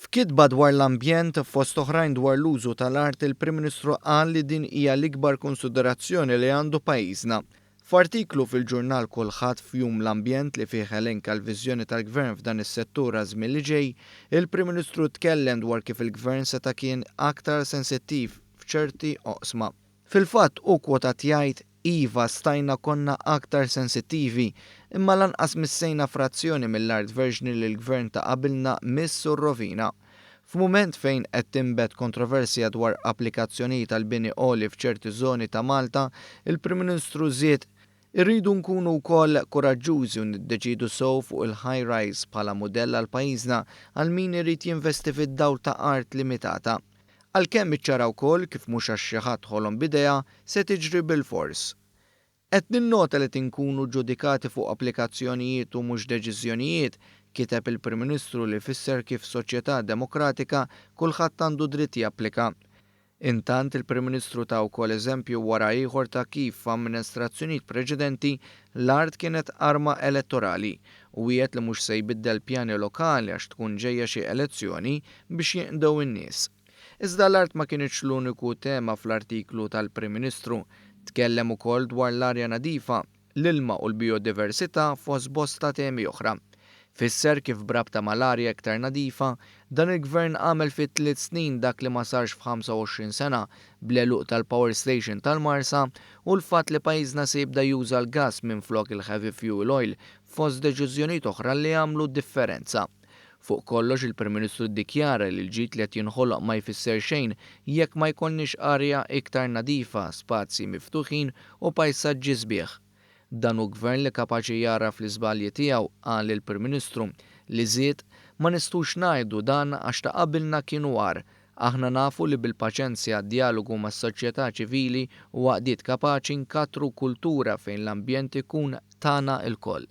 F'kitba dwar l-ambjent, fost oħrajn dwar l-użu tal-art, il-Prim Ministru qal li din hija l-ikbar konsiderazzjoni li għandu pajjiżna. F'artiklu fil-ġurnal Kullħadd f'Jum l-Ambjent li fih elenka l-viżjoni tal-Gvern f'dan is-settur għaż-żmien li ġej, il-Prim Ministru tkellem dwar kif il-Gvern seta' kien aktar sensittiv f'ċerti oqsma. Fil-fatt hu kwotat jgħid, Iva, stajna konna aktar sensittivi, imma lanqas missejna frazzjoni mill-art verġni li l-Gvern ta' qabilna miss u rrovina. F'mument fejn qed tinbet kontroversja dwar applikazzjonijiet għal bini għoli f'ċerti żoni ta' Malta, il-Prim Ministru żied, Irridu nkunu wkoll kuraġġużi u niddeċiedu sew fuq il-high rise bħala mudell għal pajjiżna għal min irid jinvesti fid-dawl ta' art limitata. Għalkemm iċċara wkoll kif mhux għax xi ħadd ħolom b'idea se tiġri bilfors. Qed ninnota li tinkunu ġudikati fuq applikazzjonijiet u mhux deċiżjonijiet, kiteb il-Prim Ministru li fisser kif f'soċjetà demokratika kulħadd għandu dritt japplika. Intant, il-Prim Ministru ta wkoll eżempju wara ieħor ta' kif f'amministrazzjonijiet preċedenti l-art kienet arma elettorali u wiegħed li mhux se jbiddel pjani lokali għax tkun ġejja xi elezzjoni biex jinqdew in-nies. Iżda l-art ma kinitx l-uniku tema fl-artiklu tal-Prim Ministru. Tkellem ukoll dwar l-arja nadifa, l-ilma u l-bijodiversità fost bosta temi oħra. Fisser kif b'rabta mal-arja iktar nadifa, dan il-Gvern għamel fi tliet snin dak li ma sarx f'25 sena bl-għeluq tal-power station tal-Marsa u l-fatt li pajjiżna se jibda juża l-gass minflok il-heavy fuel oil fost deċiżjonijiet oħra li għamlu differenza. Fuq kollox il-Prim Ministru ddikjara li l-ġid li qed jinħoloq ma jfisser xejn jekk ma jkollniex arja iktar nadifa, spazji miftuħin u pajsaġġi sbieħ. Dan hu Gvern li kapaċi jagħraf l-iżbalji tiegħu, qal il-Prim Ministru, li żied, Ma nistgħux ngħidu dan għax ta' qabilna kienu agħar. Aħna nafu li bil-paċenzja, djalogu mas-soċjetà ċivili u għaqdiet kapaċi nkattru kultura fejn l-ambjent ikun tagħna lkoll.